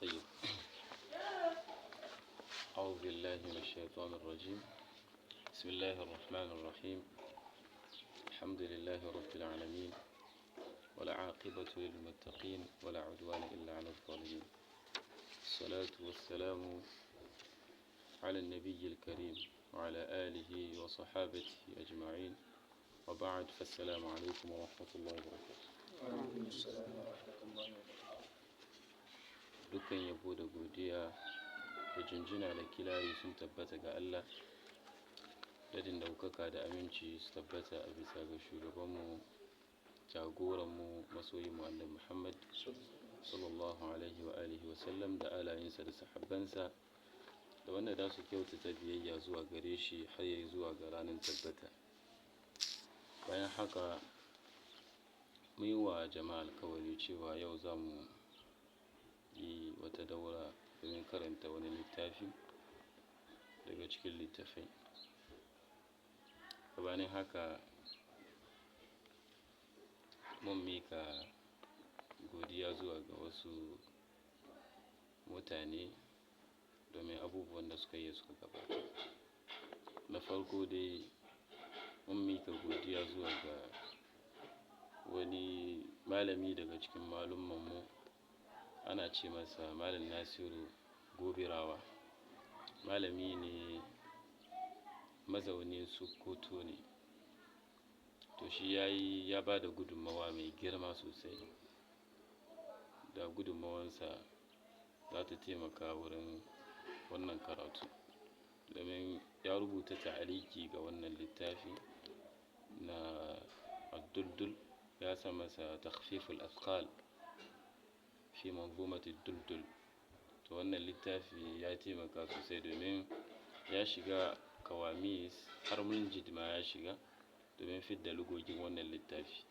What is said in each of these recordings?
طيب، أعوذ بالله من الشيطان الرجيم. بسم الله الرحمن الرحيم. الحمد لله رب العالمين، والعاقبة للمتقين، ولا عدوان إلا على الظالمين. الصلاة والسلام على النبي الكريم وعلى آله وصحابته أجمعين، وبعد، فالسلام عليكم ورحمة الله وبركاته. وعليكم السلام ورحمة الله وبركاته. Dukkan yabo da godiya da jinjina da kirari sun tabbata ga Allah. Dadin daukaka da aminci su tabbata a bisa ga shugabanmu, jagoranmu, masoyinmu, Annabi Muhammad sallallahu alaihi wa alihi wa sallam, da alayensa da sahabbansa, da wanda za su kyautata biyayya zuwa gare shi har yayi zuwa ga ranar tabbata. Bayan haka, mun yi wa jama'a alkawari cewa yau za mu yi wata daura domin karanta wani littafi daga cikin littafai. Gabanin haka, mun mika godiya zuwa ga wasu mutane domin abubuwan da suka yi suka gabata. Na farko dai, mun mika godiya zuwa ga wani malami daga cikin malummanmu, ana ce masa Malam Nasiru Gobirawa. Malami ne, mazaunin Sokoto ne. To, shi ya yi ya ba da gudunmawa mai girma sosai, da gudunmawansa za ta taimaka wurin wannan karatu, domin ya rubuta ta'aliki ga wannan littafi na Adduldul, ya sa masa Takhfiful Athqal fi Manzumati Duldul. To, wannan littafi ya taimaka sosai domin ya shiga kawamis, har munjid ma ya shiga domin fidda lugogin wannan littafi.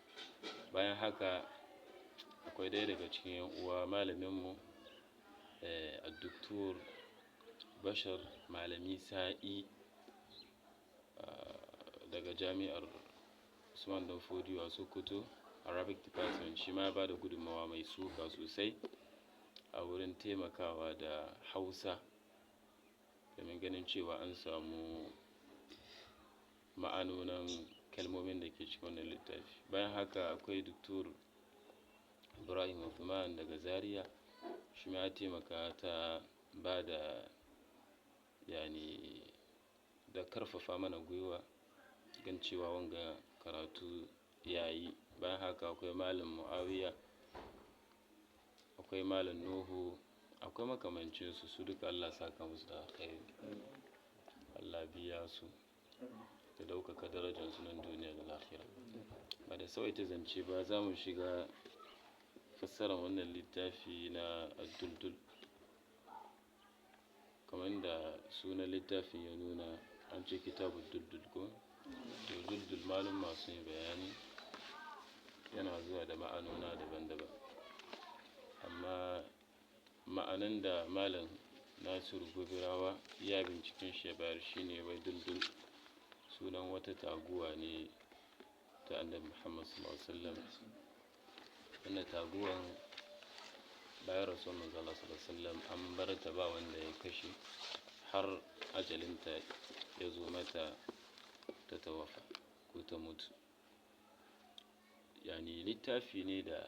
Bayan haka, akwai ɗaya daga cikin yan uwa, malaminmu, Doktor Bashar Malami Sa'i daga Jami'ar Usman Dan Fodiyo a Sokoto, Arabic Department. Shi ma ya ba da gudunmawa mai tsoka sosai a wurin taimakawa da Hausa domin ganin cewa an samu ma'anonin kalmomin da ke cikin wannan littafi. Bayan haka, akwai Doktor Ibrahim Uthman daga Zaria. Shi ma ya taimaka ta ba da, yani, da karfafa mana gwiwa gan cewa wanga karatu ya yi. Bayan haka, akwai Malam Muawiya, akwai Malam Nuhu, akwai makamancinsu. Su duka, Allah saka musu da alkhairi, Allah biya su da ɗaukaka darajarsu nan duniya da lahira. Ba da tsawaita zance ba, za mu shiga fassarar wannan littafi na Adduldul. Kamar da sunan littafin ya nuna, an ce Kitabu Duldul ko? To, duldul, malumma sun yi bayani, yana zuwa da ma'anona daban-daban, amma ma'anan da Malam Nasiru Gobirawa ya binciken shi ya bayar shine wai duldul sunan wata taguwa ne ta Annabi Muhammad sallallahu alaihi wasallam. Wannan taguwan, bayan rasuwar Manzo Allah sallallahu alaihi wasallam, an bar ta ba wanda ya kashe har ajalinta ya zo mata, ta tawafa ko ta mutu. Yani, littafi ne da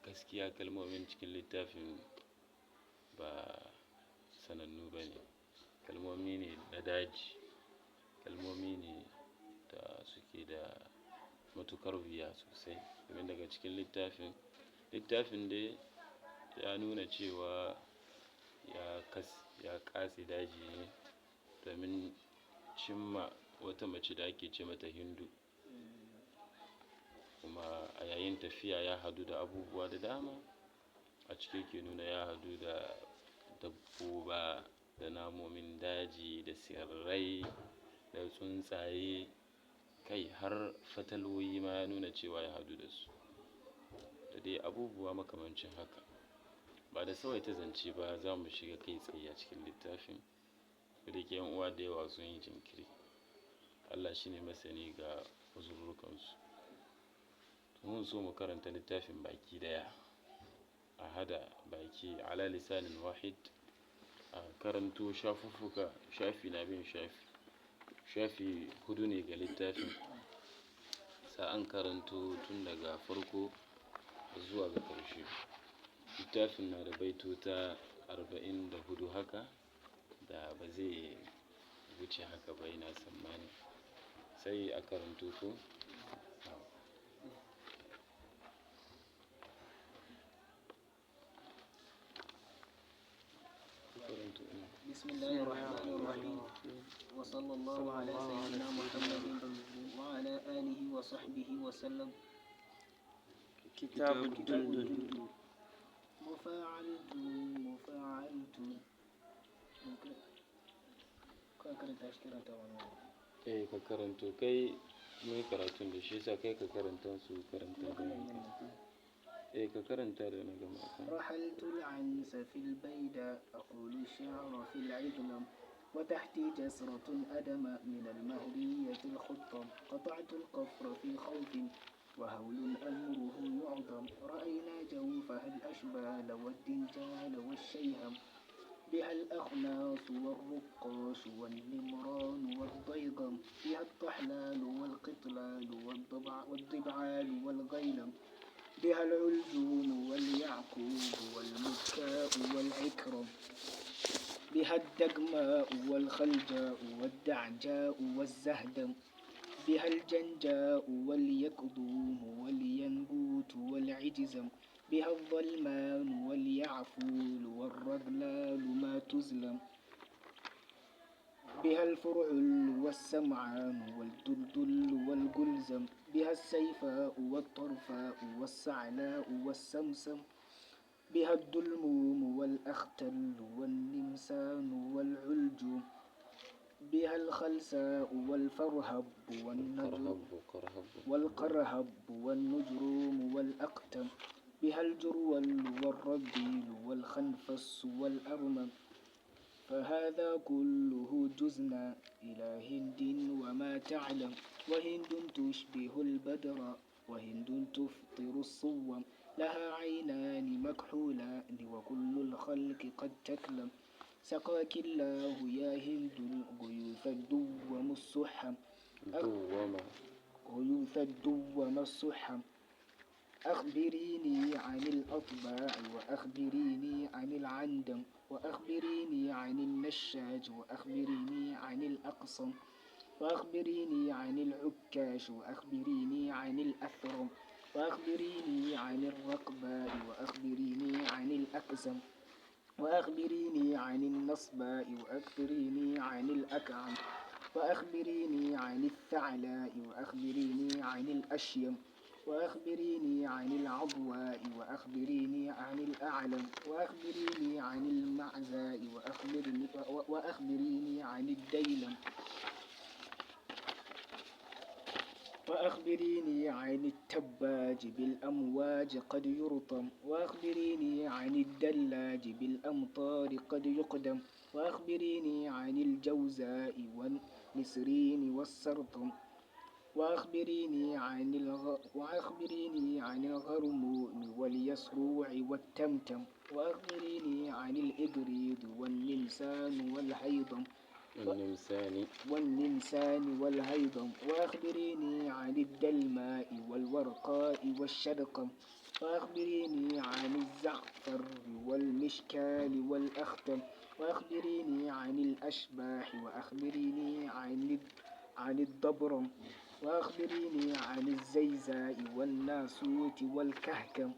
gaskiya kalmomin cikin littafin ba sanannu ba ne. Kalmomi ne na daji, kalmomi ne da suke da matukar wuya sosai. Domin daga cikin littafin, littafin dai ya nuna cewa ya katse daji ne domin cimma wata mace da ake ce mata Hindu. Kuma a yayin tafiya ya hadu da abubuwa da dama. A ciki ke nuna ya hadu da dabboba da namomin daji da tsirrai da tsuntsaye, kai har fatalwoyi ma ya nuna cewa ya hadu da su, da dai abubuwa makamancin haka. Ba da tsawaita zance ba, za mu shiga kai tsaye a cikin littafin. Da yake yan uwa da yawa sun yi jinkiri, Allah shi ne masani ga uzurrukansu. Mun so mu karanta littafin baki daya. A hada baki ala lisanin wahid, a karanto shafuffuka, shafi na bin shafi. Shafi 4 ne ga littafin, sa an karanto tun daga farko zuwa ga ƙarshe. Littafin na da baitota 44 haka, da ba zai wuce haka ba ina tsammani. Sai a karanto ko? Karanto ina. بسم الله الرحمن الرحيم، وصلى الله على سيدنا محمد وعلى آله وصحبه وسلم. كتاب الدلدل. مفاعلت مفاعلت. Ka karanta shi, karanta wani. Eh, ka karanto kai, mun yi karatun da shi yasa kai ka karanta su karanta bayan ka. Eh, ka karanta da na gama ka. رحلت العنس في البيداء أقول الشعر في العظلم، وتحتي جسرة أدم من المهدية الخطم، قطعت القفر في خوف وهول أمره يعظم، رأينا جوفها الأشبال والدنجال والشيهم، بها الأخناس والرقاش والنمران والضيغم، بها الطحلال والقطلال والضبعال والغيلم، بها العلجوم واليعقوب والمكاء والعكرم، بها الدقماء والخلجاء والدعجاء والزهدم، بها الجنجاء واليكظوم والينبوت والعجزم، بها الظلمان واليعفول والرذلال ما تزلم، بها الفرعل والسمعان والدلدل والجلزم، بها السيفاء والطرفاء والسعلاء والسمسم، بها الدلموم والأختل والنمسان والعلج، بها الخلساء والفرهب والنجر قرهب قرهب. والقرهب والنجروم والأقتم، بها الجرول والرذيل والخنفس والأرمم، فهذا كله جزنا إلى هند وما تعلم، وهند تشبه البدر، وهند تفطر الصوم، لها عينان مكحولان وكل الخلق قد تكلم، سقاك الله يا هند الغيوث الدوم السحم. دوما. غيوث الدوم السحم. أخبريني عن الأطباع، وأخبريني عن العندم، وأخبريني عن النشاج، وأخبريني عن الأقصم، وأخبريني عن العكاش، وأخبريني عن الأثرم، وأخبريني عن الرقباء، وأخبريني عن الأكزم، وأخبريني عن النصباء، وأخبريني عن الأكعم، وأخبريني عن الثعلاء، وأخبريني عن الأشيم، وأخبريني عن العضواء، وأخبريني عن الأعلم، وأخبريني عن المعزاء، وأخبريني عن الديلم، وأخبريني عن التباج بالأمواج قد يرطم، وأخبريني عن الدلاج بالأمطار قد يقدم، وأخبريني عن الجوزاء والنسرين والسرطم، وأخبريني عن الغرموم واليسروع والتمتم، وأخبريني عن الإبريد والنمسان والهيضم. النمساني. والنمسان والهيضم، وأخبريني عن الدلماء والورقاء والشرقم، وأخبريني عن الزعفر والمشكال والأختم، وأخبريني عن الأشباح، وأخبريني عن الدبرم، وأخبريني عن الزيزاء والناسوت والكهكم،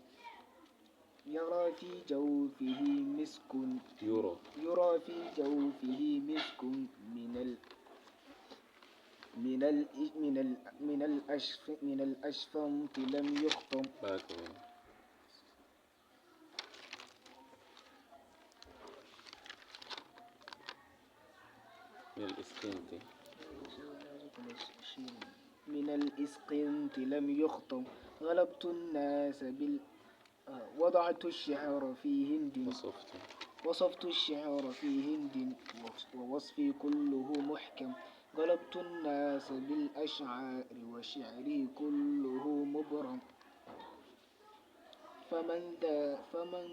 يرى في جوفه مسك. يورو. يرى في جوفه مسك من ال من ال من ال من الأشف من الأشفمت لم يخطم. Ba haka bane. من الإسكنتي. من الإسقنط لم يخطم. غلبت الناس بال وضعت الشعر في هند. وصفت. وصفت الشعر في هند ووصفي كله محكم. غلبت الناس بالأشعار وشعري كله مبرم. فمن ذا فمن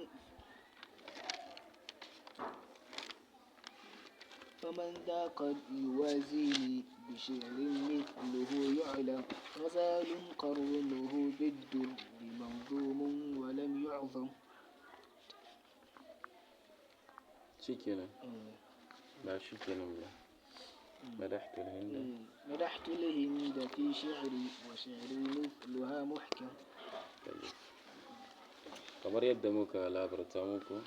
فمن ذا قد يوازيني بشعر مثله يعلم غزال قرنه بالدر منظوم ولم يعظم. Shikenan. Ba shikenan ba. مدحت الهند. مدحت الهند في شعري وشعري مثلها محكم. طيب. Kamar yadda muka labarta muku,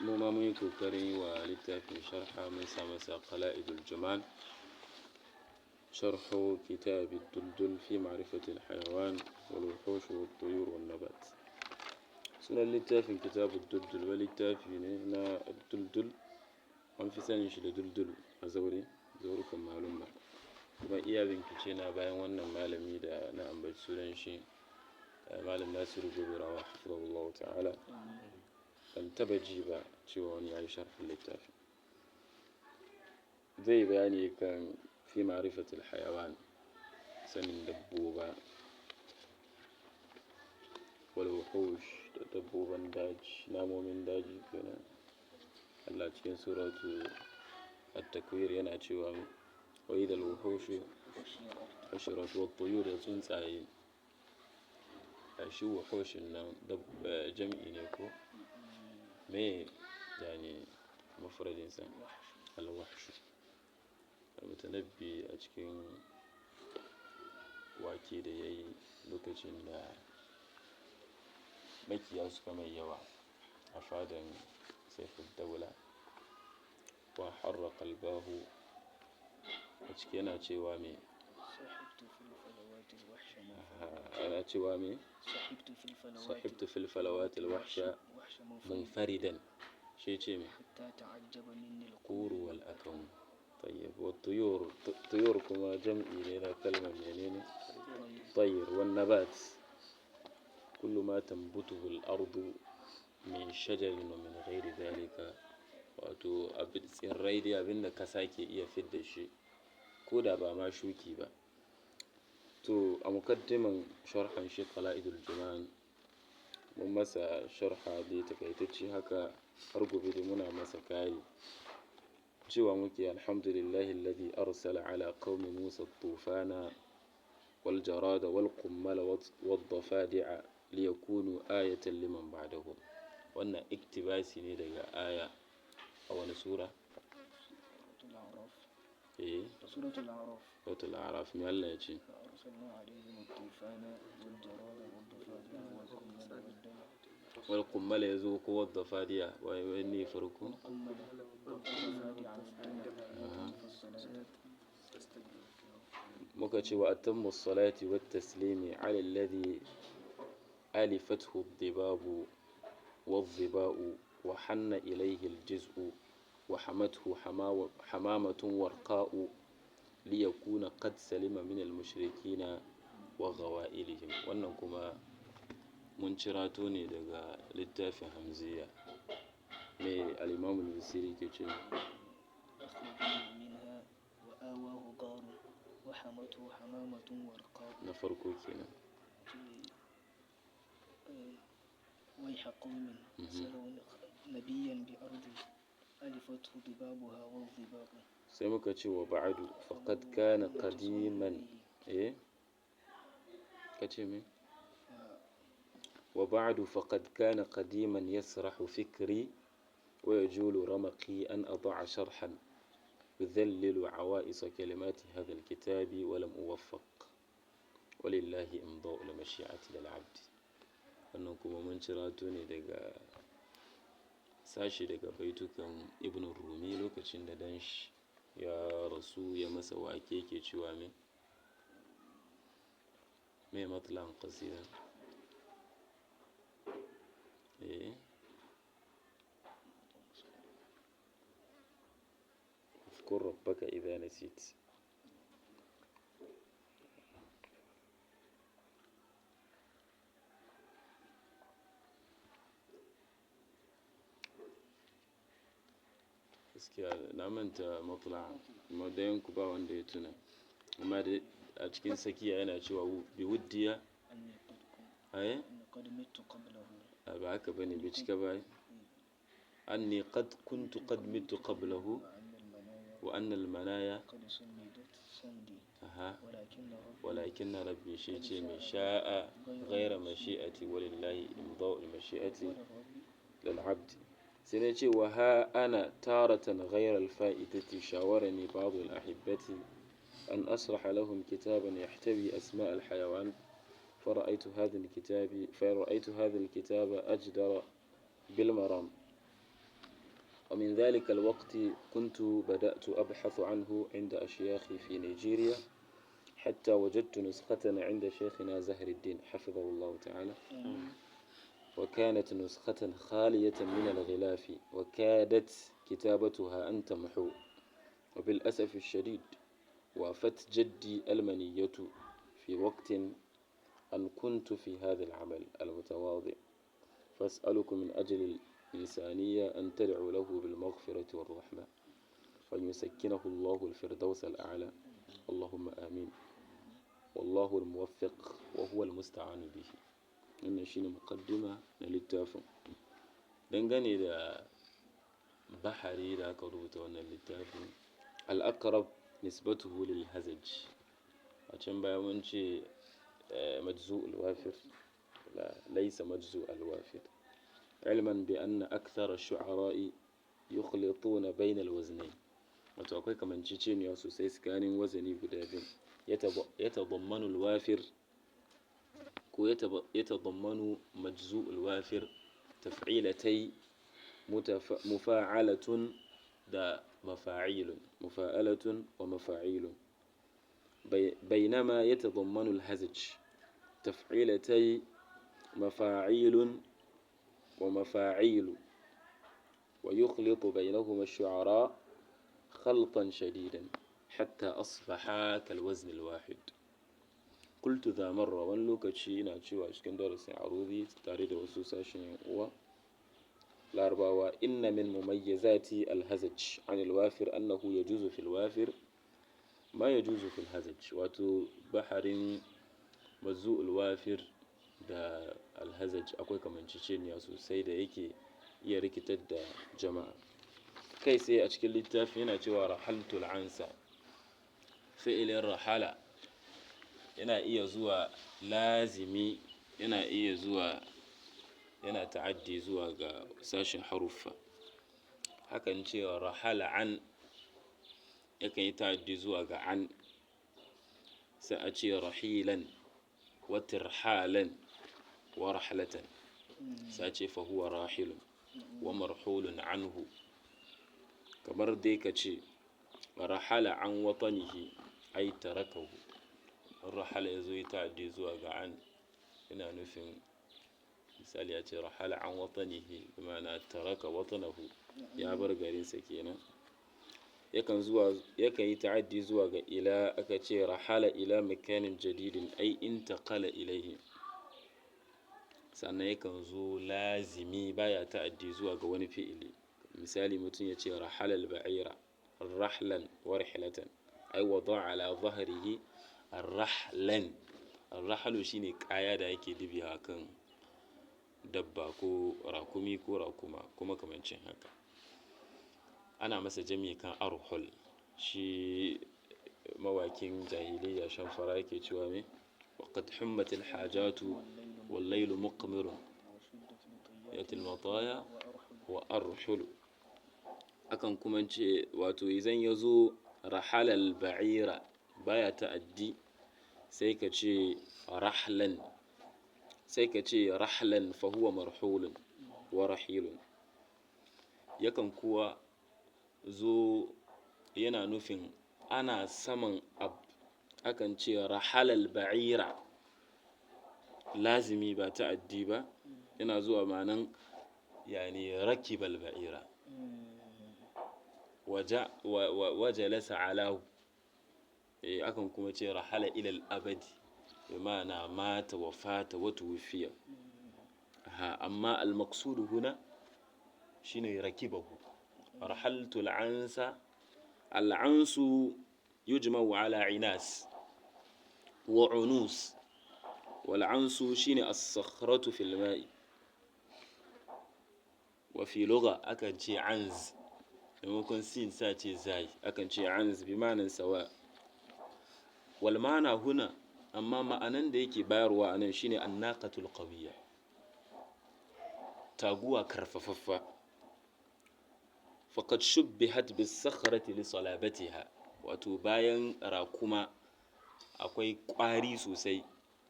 mu ma mun yi kokarin yi wa littafin sharha, mun sa masa Qala'idul Juman sharhu kitab ad-duldul fi ma'rifati al-hayawan wal wuhush wat tuyur wan nabat. Sunan littafin Kitab ad-Duldul, wa littafi ne na ad-Duldul, an fi sanin shi da Duldul a zaure zaurukan malumma. Kuma iya bincike na bayan wannan malami da na ambaci sunan shi, Malam Nasiru Gobirawa hafizahullahu ta'ala, ban taba ji ba cewa wani ya yi sharhin littafi zai bayani kan fi ma'rifatil hayawan, sanin dabboba, wal wuhush, da dabboban daji, namomin daji kenan. Allah cikin suratu at-Takwir yana cewa wa idal wuhushu hushirat, wat tuyur, da tsuntsaye. Shi wuhushin nan jam'i ne ko me? Yani mufradin sa al-wahshu. Al-Mutanabbi a cikin wake da yayi lokacin da makiya suka mai yawa a fadan Saifud Daula, wa harra qalbahu, a ciki yana cewa me? صحبت في الفلوات الوحش. Ana cewa me? صحبت في الفلوات صحبت في الفلوات الوحش وحش منفردا، shi ce me? حتى تعجب مني القور والأكون. طيب، والطيور، طيور kuma jam'i ne na kalmar menene? طير. والنبات، كل ما تنبته الأرض من شجر ومن غير ذلك، wato abin tsirrai dai, abin da kasa ke iya fidda shi ko da ba ma shuki ba. To, a mukaddiman sharhan shi Qala'idul Juman, mun masa sharha dai takaitacce haka, har gobe dai muna masa kari. Cewa muke: alhamdulillahi alladhi arsala ala qaumi Musa tufana wal jarada wal qummala wad dafadi'a liyakunu ayatan liman ba'dahum. Wannan iktibasi ne daga aya a wani sura? سورة الأعراف. Eh. سورة الأعراف. Suratul A'raf. Me Allah ya ce? فأرسلنا عليهم الطوفان والجراد والضفادع والقمل والدم. Wal qummala yazo ko wad dafadi'a? Wai wai ne farko? والقمل والضفادع والدم آيات مفصلات. Muka ce: wa atammu salati wat taslimi ala alladhi alifathu ad-dibabu wadh-dhiba'u wa hanna ilayhi al-jiz'u wa hamathu hamamatun warqa'u liyakuna qad salima min al-mushrikina wa ghawa'ilihim. Wannan kuma mun cirato ne daga littafin Hamziya. Me al-Imam al-Busiri ke ce? أخرجوه منها وآواه غار وحمته حمامة ورقاء. Na farko kenan. ويح قوم سلوا نبيا بأرض ألفته ضبابها والظباء. Sai muka ce: wa ba'du faqad kana qadiman, eh, kace me? Wa ba'du faqad kana qadiman yasrahu fikri wa yajulu ramaqi an ada'a sharhan يذلل عوائص كلمات هذا الكتاب ولم أوفق، ولله إمضاء المشيئة للعبد. Wannan kuma mun cirato ne daga sashi daga baitukan Ibn Rumi lokacin da dan shi ya rasu, ya masa wake, ke cewa me? Me matlan qasida? Eh, اذكر ربك إذا نسيت. Gaskiya na manta matla, amma dayan ku ba wanda ya tuna. Amma dai a cikin sakiya yana cewa bi wuddiya أني قد كنت Aye? قد مت قبله. Ba haka bane, bai cika ba. Anni qad kuntu qad mittu qablahu. وأن المنايا Wa anna al-manaya قد سندت سندي. Aha. ولكن ربي Walakin rabbi, shi ce mai sha'a ghaira mashi'ati, walillahi imda'ul mashi'ati وللرب lil 'abd. Sai na ce wa ha ana taratan ghayra al-fa'itati shawarani ba'd al-ahibbati an asraha lahum kitaban yahtawi asma' al-hayawan. فرأيت هذا الكتاب أجدر بالمرام، ومن ذلك الوقت كنت بدأت أبحث عنه عند أشياخي في نيجيريا حتى وجدت نسخة عند شيخنا زهر الدين حفظه الله تعالى، وكانت نسخة خالية من الغلاف وكادت كتابتها أن تمحو. وبالأسف الشديد وافت جدي المنية في وقت أن كنت في هذا العمل المتواضع، فأسألكم من أجل الإنسانية أن تدعوا له بالمغفرة والرحمة وأن يسكنه الله الفردوس الأعلى، اللهم آمين، والله الموفق وهو المستعان به. Wannan shine muqaddima na littafin. Dangane da bahari da aka rubuta wannan littafin, al-aqrab nisbatuhu lil hazaj. A can baya mun ce majzu'ul wafir. La, laysa majzu' al-wafir, ilman bi anna akthar ash-shu'ara'i yukhlituna bayna al-waznayn. Wato akwai kamanceceniya sosai tsakanin wazani guda biyu. Yatadammanu al-wafir ko yatadammanu majzu' al-wafir taf'ilatai mufa'alatun da mafa'ilun, mufa'alatun wa mafa'ilun، بينما يتضمن الهزج تفعيلتي مفاعيل ومفاعيل، ويخلط بينهما الشعراء خلطا شديدا حتى أصبحا كالوزن الواحد. قلت ذا مرة، wani lokaci ina cewa cikin darasin arudi tare da wasu sashen yan uwa larabawa: inna min mumayyazati alhazaj an alwafir annahu yajuzu fil wafir ma yajuzu fil hazaj. Wato baharin majzu'ul wafir da alhazaj akwai kamanceceniya sosai da yake iya rikitar da jama'a. Kai sai a cikin littafi yana cewa rahaltul ansa. Fi'ilin rahala yana iya zuwa lazimi, yana iya zuwa yana ta'addi zuwa ga sashen haruffa. Hakan cewa rahala an yakan yi ta'addi zuwa ga an, sai a ce rahilan wa tirhalan wa rahlatan, sai a ce fa huwa rahilun wa marhulun anhu. Kamar dai ka ce rahala an watanihi ai tarakahu. Rahala ya zo yi ta'addi zuwa ga an, yana nufin misali ya ce rahala an watanihi bi ma'ana taraka watanahu, ya bar garinsa kenan. Yakan zuwa, yakan yi ta'addi zuwa ga ila, aka ce rahala ila makanin jadidin ai intaqala ilaihi. Sannan yakan zo lazimi, baya ta'addi zuwa ga wani fi'ili. Misali mutum ya ce rahala al-ba'ira rahlan wa rihlatan ai wada ala dhahrihi rahlan. Rahlu shine kaya da yake dibiya kan dabba ko rakumi ko rakuma kuma kamancin haka. Ana masa jami kan arhul. Shi mawakin jahiliya shamfara yake cewa me وقد حمت الحاجات والليل مقمر يأتي المطايا وأرحل. Akan kuma ce wato idan ya zo rahalal ba'ira baya ta'addi, sai ka ce rahlan, sai ka ce rahlan fa huwa marhulun wa rahilun. Yakan kuwa zo yana nufin ana saman abu, akan ce rahalal ba'ira lazimi ba ta'addi ba, yana zuwa ma'anan yani rakibal ba'ira wajalasa alahu. Akan kuma ce rahala ilal abadi bi ma'ana mata wa fata wa tuwfiya. Ha, amma al-maqsud huna shine rakibahu. Rahaltu al-ansa. Al-ansu yujma'u ala inas wa unus. Wal ansu shine as-sakhratu fil ma'i. Wa fi lugha akan ce anz, maimakon sin sa ce zai, akan ce anz bi ma'anan sawa. Wal ma'ana huna, amma ma'anan da yake bayarwa anan shine annaqatul qawiyya, taguwa karfafaffa. Faqad shubbihat bis sakhrati li salabatiha, wato bayan rakuma akwai ƙwari sosai,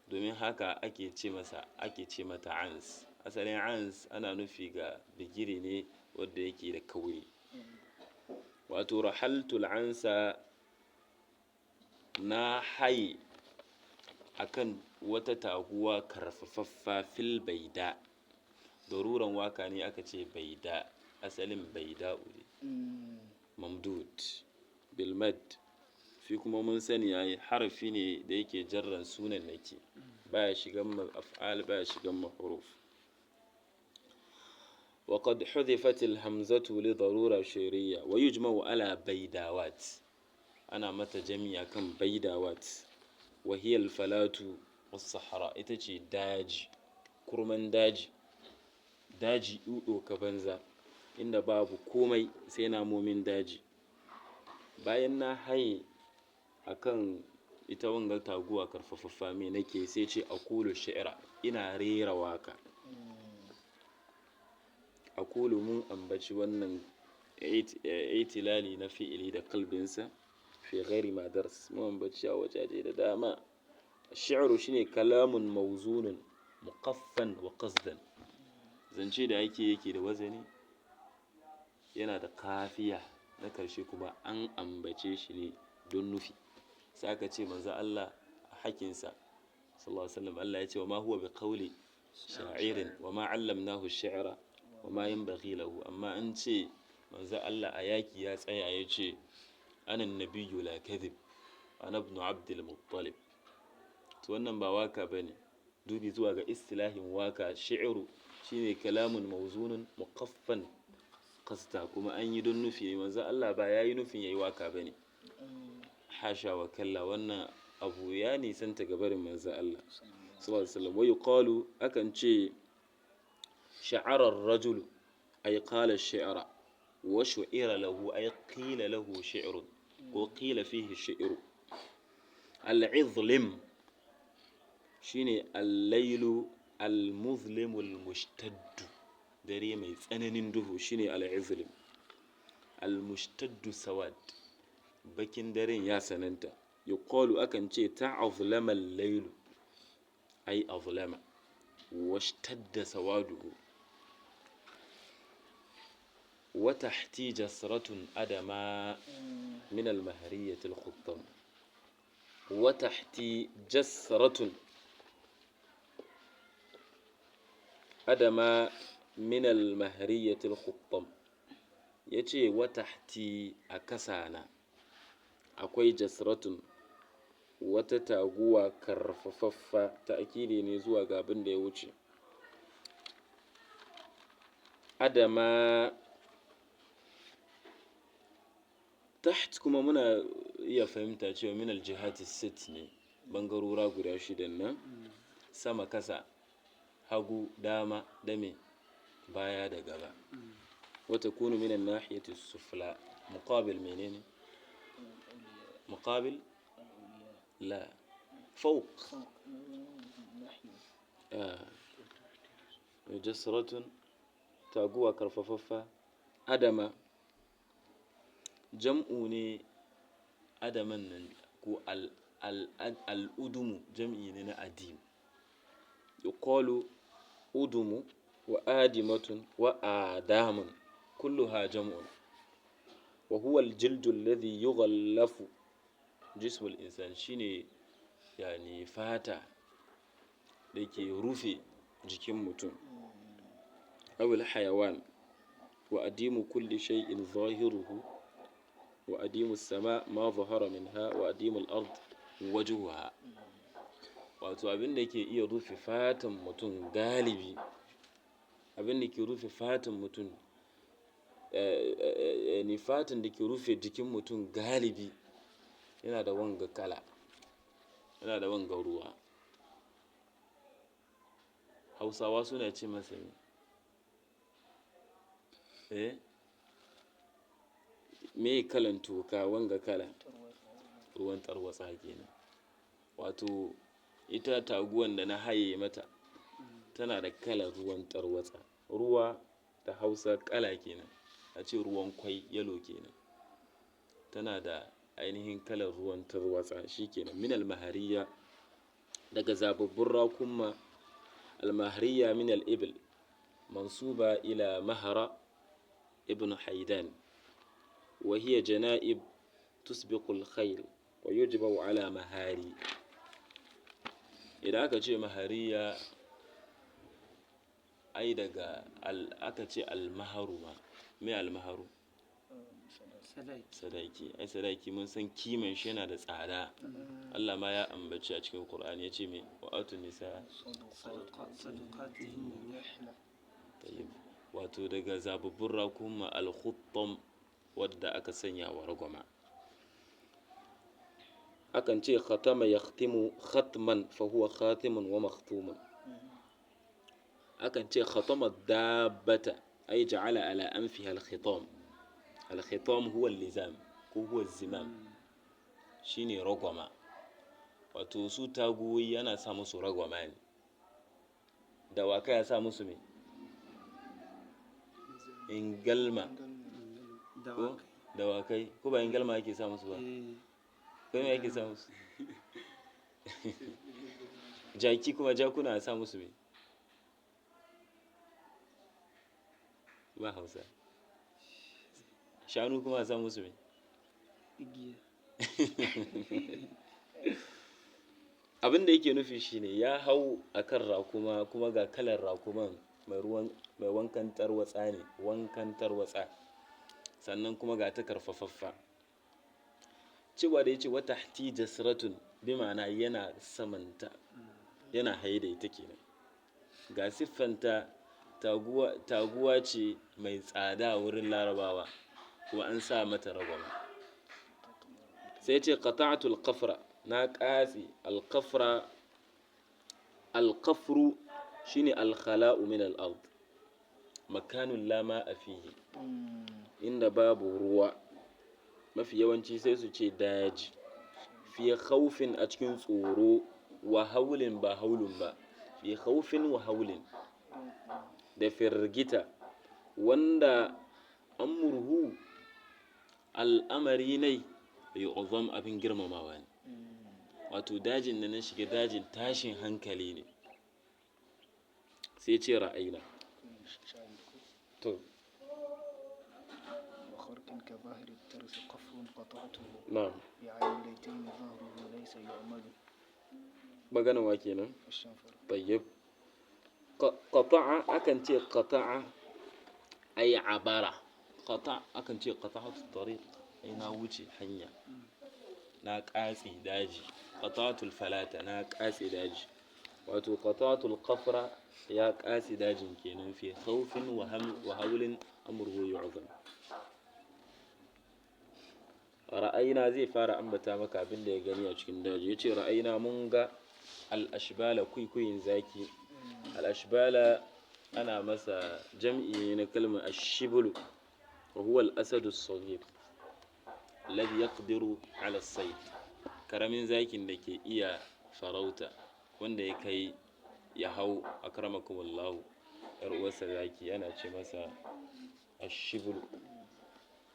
domin haka ake ce masa, ake ce mata ans. Asalin ans ana nufi ga bigire ne wanda yake da kauri. Wato rahaltul ansa, na haye akan wata taguwa karfafaffa fil baida. Daruran waka ne aka ce baida, asalin baida ne mamdud bil mad. Fi kuma mun sani yayi harafi ne da yake jarran sunan nake, baya shigan ma af'al, baya shigan ma huruf. وقد حذفت الهمزة لضرورة شعرية. ويجمع على بيداوات، أنا متى جميع كم بيداوات، وهي الفلاة والصحراء، itace daji, kurman daji, daji ɗuɗo ka banza, inda babu komai sai namomin daji. Bayan na haye akan ita wanga taguwa karfafaffa, me nake? Sai ce aqulu shi'ra, ina rera waka. Aqulu mun ambaci wannan itilali na fi'ili da kalbinsa fi ghairi ma dars, mun ambaci a wajaje da dama. Shi'ru shine kalamun mawzunun muqaffan wa qasdan, zance da ake yake da wazani, yana da kafiya na karshe, kuma an ambace shi ne don nufi. Sai aka ce manzo Allah a hakinsa sallallahu alaihi wasallam, Allah ya ce wa ma huwa bi qawli sha'irin wa ma 'allamnahu ash-shi'ra wa ma yanbaghi lahu. Amma an ce manzo Allah a yaki ya tsaya ya ce ana nabiyyu la kadhib, ana ibn abdul muttalib. To wannan ba waka bane. Dubi zuwa ga istilahin waka, shi'ru shine kalamun mawzunun muqaffan qasda, kuma an yi don nufi. Manzo Allah ba yayi nufin yayi waka bane, hasha wa kalla, wannan abu ya nisanta ga barin manzo Allah sallallahu alaihi wasallam. Wa yuqalu, akan ce sha'ara ar-rajulu ay qala ash-shi'ra, wa shu'ira lahu ay qila lahu shi'run ko qila fihi shi'ru. Al-'izlim shine al-lailu al-muzlimu al-mushtaddu, dare mai tsananin duhu shine al-'izlim. Al-mushtaddu sawad, bakin daren ya sananta. Yuqalu, akan ce ta'azlama al-lailu ay azlama washtadda sawaduhu. Wa tahti jasratun adama min al-mahriyati al-khuttam. Wa tahti jasratun adama min al-mahriyati al-khuttam, yace wa tahti, a kasana akwai jasratun, wata taguwa karfafaffa, ta'kidi ne zuwa ga abin da ya wuce. Adama taht kuma muna iya fahimta cewa min aljihati sit ne, bangarora guda shidan nan, sama, kasa, hagu, dama, dame, baya da gaba. Wa takunu min an-nahiyati sufla muqabil menene? Muqabil la fawq. Jasratun, taguwa karfafaffa. Adama jam'u ne, adaman nan ko al'udumu jam'i ne na adim. Yuqalu udumu wa adimatun wa adamun, kulluha jam'un. Wa huwa al-jildu alladhi yughallafu jismu al-insan, shine yani fata da ke rufe jikin mutum aw al-hayawan. Wa adimu kulli shay'in zahiruhu, wa adimu as-sama ma zahara minha, wa adimu al-ard wajhuha. Wato abin da ke iya rufe fatan mutum galibi, abin da ke rufe fatan mutum, ni fatan da ke rufe jikin mutum galibi yana da wanga kala, yana da wanga ruwa. Hausawa suna ce masa me? Eh, me kalan toka wanga kala? Ruwan tarwatsa kenan. Wato ita taguwan da na haye mata tana da kalar ruwan tarwatsa. Ruwa da Hausa kala kenan, a ce ruwan kwai, yellow kenan. Tana da ainihin kalar ruwan tarwatsa shi kenan. Min almahariya, daga zababbun raƙumma. Almahariya min al-ibil mansuba ila Mahara ibn Haidan, wa hiya jana'ib tusbiqu al-khayl wa yujba'u ala mahari. Idan aka ce mahariya, ai daga aka ce almaharu ma. Me almaharu? Sadaki. Sadaki. Ai sadaki mun san kiman shi yana da tsada. Allah ma ya ambaci a cikin Qur'ani, yace me? Wa atun nisa sadaqatihin nihla. Tayyib. Wato daga zababbun rakuma al-khuttam, wadda aka sanya wa ragwama. Akan ce khatama yakhtimu khatman, fa huwa khatimun wa makhtumun. Akan ce khatama dabbata, ay ja'ala ala anfiha al-khitam. Al-khitam huwa al-lizam ko huwa zimam, shine ragwama. Wato su taguwoyi ana sa musu ragwama ne. Dawakai ya sa musu me? Ingalma ko? Dawakai. Dawakai ko ba ingalma ake sa musu ba? Eh. Ko me ake sa musu? Jaki kuma, jakuna a sa musu me? Ba Hausa. Shanu kuma a sa musu me? Igiya. Abin da yake nufi shine ya hau akan rakuma, kuma ga kalar rakuman mai ruwan, mai wankan tarwatsa ne, wankan tarwatsa, sannan kuma ga ta karfafaffa. Cewa da yace wata tahti jasratun, bi ma'ana yana samanta, yana haye da ita kenan. Ga siffanta taguwa, taguwa ce mai tsada wurin Larabawa, kuma an sa mata ragwama. Sai ce qata'tu al-qafra, na katse al-qafra. Al-qafru shine al-khala'u min al-ard, makanun la ma'a fihi, inda babu ruwa. Mafi yawanci sai su ce daji. Fi khawfin, a cikin tsoro, wa haulin, ba haulun ba, fi khawfin wa haulin, da firgita, wanda amurhu, al'amari nai, yu'zam, abin girmamawa ne. Wato dajin da na shiga, dajin tashin hankali ne. Sai ce ra'ayina to. وخرق كظاهر الترس قفر قطعته Na'am. بعين ظهره ليس يعمل. Magana wa kenan? الشنفر. Tayyib. Qata'a, akan ce qata'a ay abara. Qata, akan ce qata'atu tariq, ai na wuce hanya, na katse daji. Qata'atul falata, na katse daji. Wato qata'atul qafra, ya katse dajin kenan. Fi khawfin wa ham wa hawlin amruhu yu'zam. Ra'ayina, zai fara ambata maka abin da ya gani a cikin daji. Yace ra'ayina, mun ga al-ashbala, kuikuyin zaki. Al-ashbala ana masa jam'i ne na kalmar ashiblu, wa huwa al-asadu as-saghir alladhi yaqdiru ala as-sayd, karamin zakin da ke iya farauta, wanda ya kai ya hau, akramakumullahu, yar uwarsa zaki, ana ce masa ashiblu,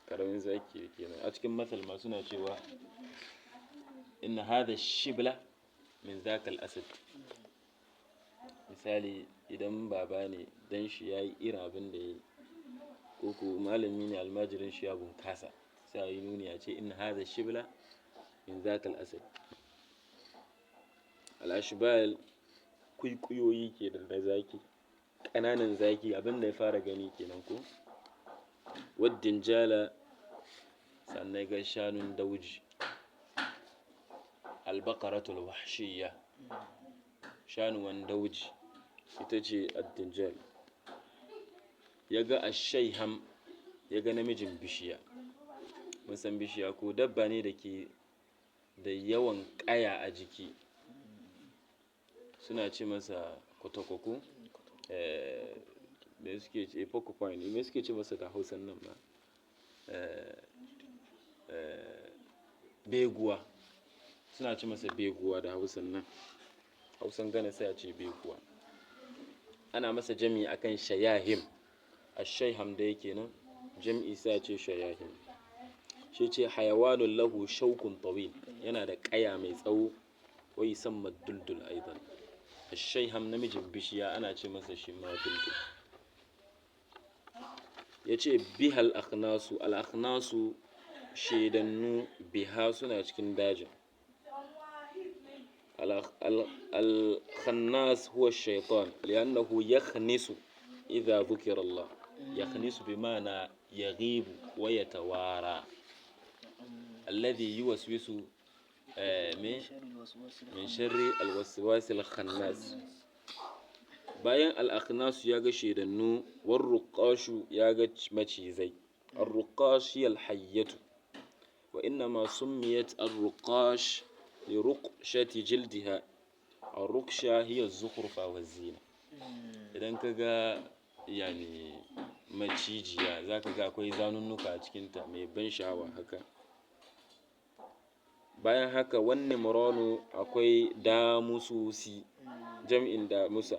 karamin zaki kenan. A cikin masal ma suna cewa inna hadha shibla min zaka al-asad. Misali, idan baba ne dan shi yayi irin abin da yayi, ko ko malami ne almajirin shi ya bunkasa, sai a yi nuni a ce inna hadha shibla min zaka al-asad. Al-ashbal, kuikuyoyi ke da zaki, ƙananan zaki. Abin da ya fara gani kenan ko. Waddin jala, sannan ga shanun dauji, albaqaratul wahshiyya, shanuwan dauji, ita ce addinjal. Ya ga ashaiham, ya ga namijin bishiya. Mun san bishiya ko? Dabba ne da ke da yawan ƙaya a jiki, suna ce masa kwatakwaku. Me suke ce porcupine, me suke ce masa da Hausan nan ma? Beguwa. Suna ce masa beguwa da Hausan nan. Hausan Gana sai a ce beguwa. Ana masa jami'i akan shayahim. Ashaiham da yake nan jam'i sai a ce shayahim. Shi ce hayawanun lahu shaukun tawil, yana da ƙaya mai tsawo, wa yusamma duldul aidan. Ashaiham namijin bishiya ana ce masa shi ma duldul. Ya ce bihal akhnasu, al akhnasu shaidannu, biha suna cikin dajin. Al khannas huwa shaitan li'annahu yakhnisu idha dhukira Allah. Yakhnisu bima'na yaghibu wa yatawara. Alladhi yuwaswisu min sharri alwaswas alkhannas. Bayan al-akhnas ya ga shaidannu, warruqashu ya ga macizai. Arruqash hiya alhayyatu, wa innama summiyat arruqash li ruqshati jildiha. Arruqsha hiya az-zukhrufa wa zina. Idan ka ga yani macijiya, zaka ga akwai zanunnuka a cikinta mai ban sha'awa haka. Bayan haka wannan muranu akwai damususi, jam'in damusa.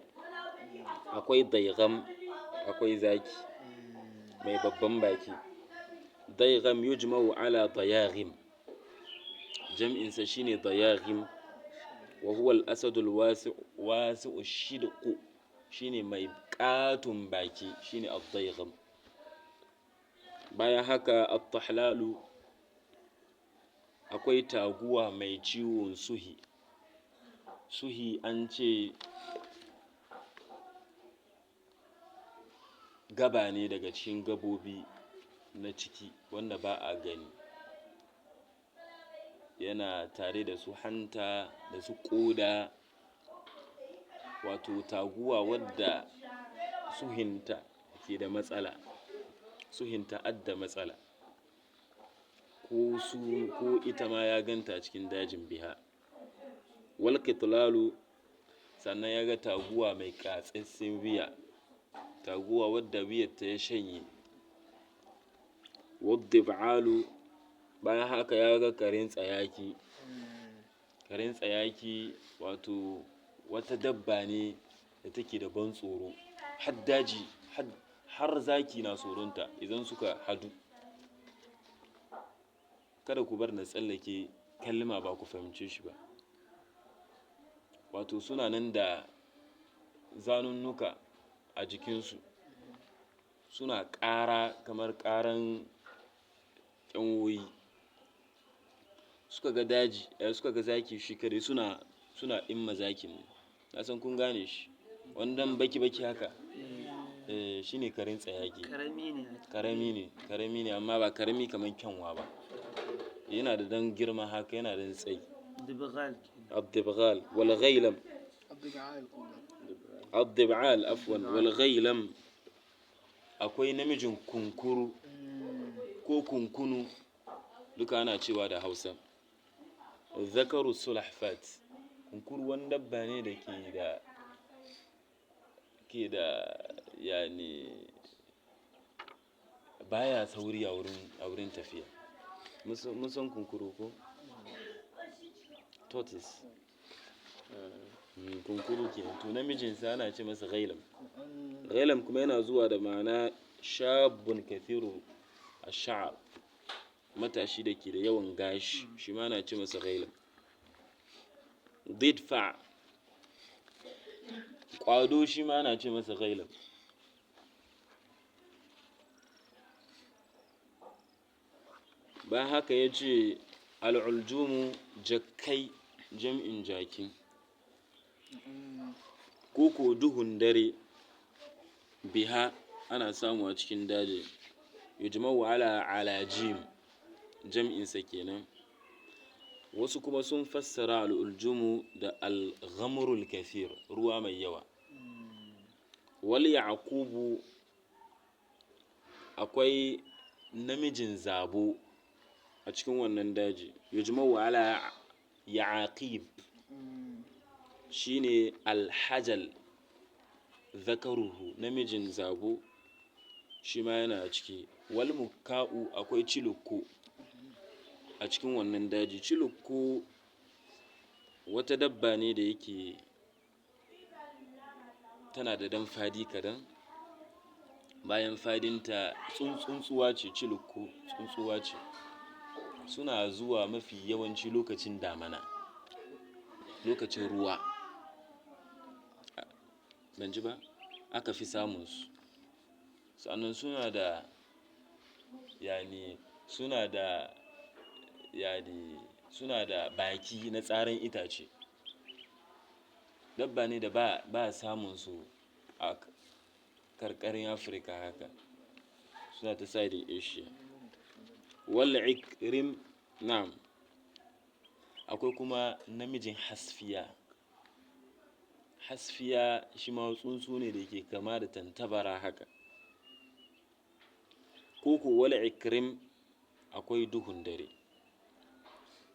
Akwai daigam, akwai zaki mai babban baki. Daigam yujma'u ala dayaghim, jam'insa shine dayaghim. Wa huwa al-asadul wasi'u, wasi'u shidqu, shine mai katun baki, shine ad-daigham. Bayan haka at-tahlalu, akwai taguwa mai ciwon suhi. Suhi an ce gaba ne daga cikin gabobi na ciki wanda ba a gani. Yana tare da su hanta da su ƙoda. Wato taguwa wadda suhinta ke da matsala, suhinta adda matsala, ko su ko ita ma ya ganta cikin dajin biha. Wal qitlalu, sannan ya ga taguwa mai katsatsen wuya, taguwa wadda wuyarta ya shanye. Waddib'alu, bayan haka ya ga karen tsayaki. Karen tsayaki wato wata dabba ne da take da ban tsoro, har daji har zaki na tsoronta idan suka hadu. Kada ku bar na tsallake kalma ba ku fahimce shi ba. Wato suna nan da zanunnuka a jikinsu, suna ƙara kamar ƙaran ƙyanwoyi. Suka ga daji, suka ga zaki shi kadai, suna imma zakin ne. Na san kun gane shi, wannan baki baki haka, shine karen tsayaki. Karami ne. Karami ne, karami ne, amma ba karami kamar kyanwa ba. Yana da dan girma haka, yana da tsayi. Dibghal. Ad-dibghal wal ghailam. Ad-dib'al afwan. Wal ghailam, akwai namijin kunkuru ko kunkunu, duka ana cewa da Hausa. Zakaru sulahfat, kunkuru wani dabba ne da ke da yani baya sauri a wurin tafiya. Mun san kunkuru ko? Tortoise. Kunkuru ke to, namijinsa ana ce masa ghailam. Ghailam kuma yana zuwa da ma'ana shabun kathiru ash-sha'r, matashi da ke da yawan gashi, shi ma ana ce masa ghailam. Didfa, kwado, shi ma ana ce masa ghailam. Bayan haka ya ce al'uljumu, jakkai, jam'in jaki, ko duhun dare, biha ana samu a cikin daji. Yujma'u ala alajim, jam'insa kenan. Wasu kuma sun fassara al'uljumu da al-ghamrul kathir, ruwa mai yawa. Wal yaqubu, akwai namijin zabo a cikin wannan daji. Yujma'u ala yaqib, shine alhajal. Zakaruhu, namijin zabo shi ma yana ciki. Wal muka'u, akwai cilukku a cikin wannan daji. Cilukku wata dabba ne da yake tana da dan fadi kadan. Bayan fadinta tsuntsuwa ce, cilukku tsuntsuwa ce. Suna zuwa mafi yawanci lokacin damana, lokacin ruwa. Ban ji ba? Aka fi samun su. Sannan suna da yani suna da yani suna da baki na tsaran itace. Dabba ne da ba samun su a karkarin Afirka haka. Suna ta side Asia. Wal ikrim, na'am. Akwai kuma namijin hasfiya. Hasfiya shi ma tsuntsu ne da ke kama da tantabara haka. Koko wal ikrim, akwai duhun dare.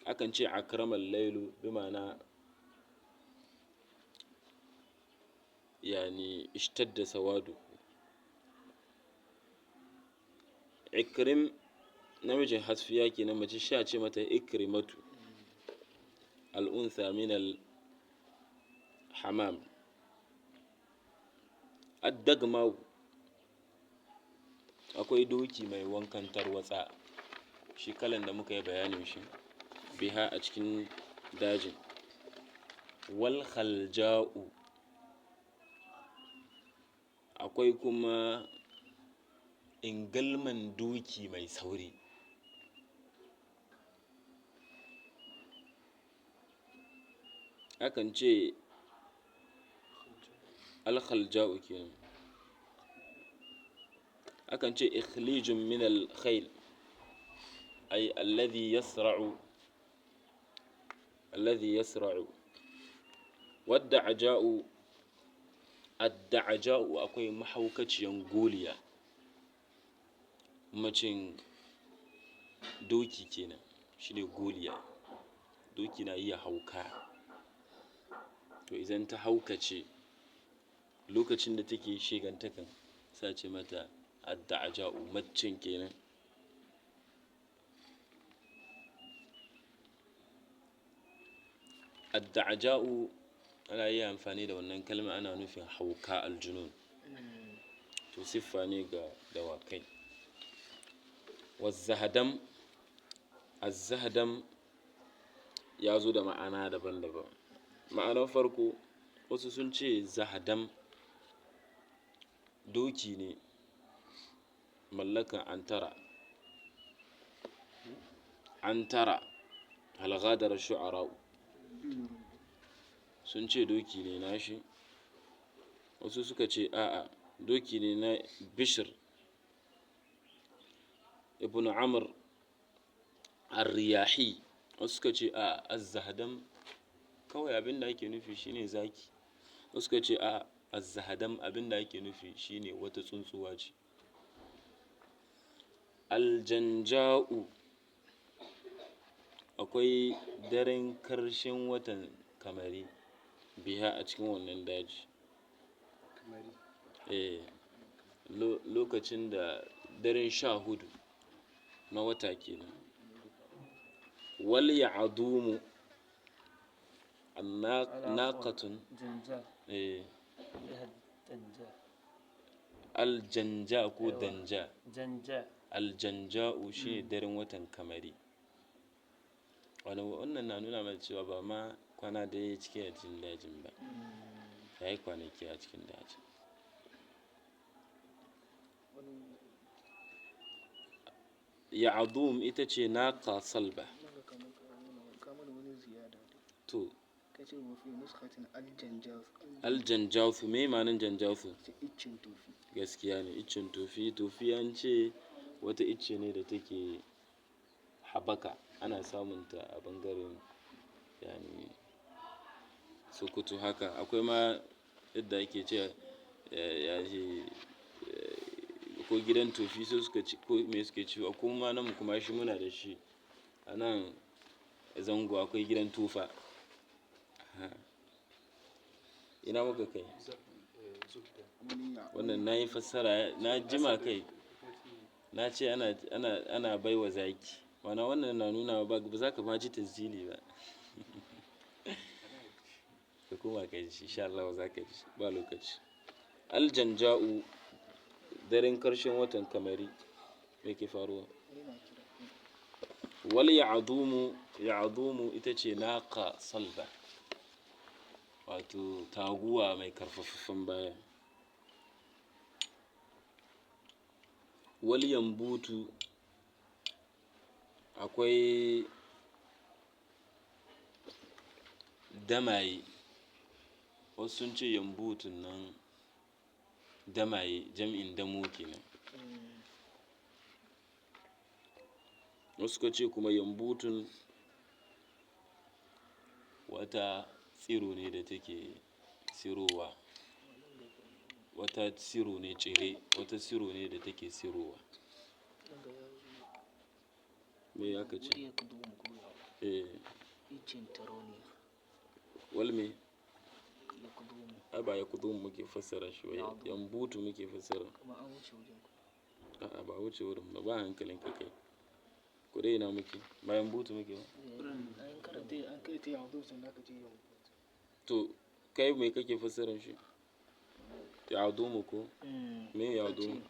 Akan ce akramal lailu bi ma'ana yani ishtadda sawadu. Ikrim namijin hasfiya kenan, mace sha ce mata ikrimatu. Al'untha min al hamam. Addagma, akwai doki mai wankan tarwatsa, shi kalan da muka yi bayanin shi biha a cikin dajin. Wal khalja'u, akwai kuma ingalman doki mai sauri. Akan ce al khalja'u kenan. Akan ce ikhlijun min al khayl, ay alladhi yasra'u, alladhi yasra'u. Wadda aja'u, adda'aja'u, akwai mahaukaciyan goliya, macin doki kenan, shine goliya. Doki na iya hauka. To idan ta haukace lokacin da take shegantakan, sai ce mata adda'aja'u, macin kenan. Adda'aja'u ana iya amfani da wannan kalma ana nufin hauka, aljunun. To siffa ne ga dawakai. Wazzahadam, azzahadam ya zo da ma'ana daban-daban. Ma'anar farko, wasu sun ce zahadam doki ne mallakan antara. Antara halghadar shu'ara sun ce doki ne nashi. Wasu suka ce a'a, doki ne na Bishr ibn Amr ar-Riyahi. Wasu suka ce a'a, az-Zahdam kawai abin da ake nufi shine zaki. Wasu suka ce a'a, az-Zahdam abin da ake nufi shine wata tsuntsuwa ce. Aljanja'u, akwai daren karshen watan kamari biha a cikin wannan daji. Kamari. Eh, lokacin da daren 14 na wata kenan. Wal ya'dumu naqatun. Janja. Eh. Janja. Aljanja ko danja. Janja. Aljanja'u shine daren watan kamari. Wannan na nuna mana cewa ba ma kwana da ya cike a cikin dajin ba. Ya yi kwanaki a cikin dajin. Ya'adum ita ce naqa salba. To. Aljanjawfu, me ma'anar janjawfu? Iccen tofi. Gaskiya ne, iccen tofi. Tofi an ce wata icce ne da take habaka, ana samun ta a bangaren yani Sokoto haka. Akwai ma yadda ake ce ya ce ko gidan tofi sai suka ci ko me suke ci, ko ma nan kuma shi muna da shi a nan zango akwai gidan tufa. Ina muka kai? Wannan na yi fassara na jima kai, na ce ana baiwa zaki. Ma'ana wannan na nuna ba za ka ma ji tasjili ba. Ka koma ka ji, insha Allah za ka ji, ba lokaci. Aljanja'u, daren karshen watan kamari, me ke faruwa? Wal ya'dumu, ya'dumu ita ce naqa salba, wato taguwa mai karfafaffen baya. Wal yambutu, akwai damaye. Wasu sun ce yambutun nan damaye, jam'in damo kenan. Wasu suka ce kuma yambutun wata tsiro ne da take tsirowa, wata tsiro ne tsire, wata tsiro ne da take tsirowa. Me aka ce? Eh. Wal me? Ai ba yakdumu muke fassara shi ba, yambutu muke fassara. A'a, ba wuce wurin ba, ba hankalin ka kai. Ko dai ina muke? Ba yambutu muke ba. To kai me kake fassaran shi? Ya'dumu ko? Me ya'dumu?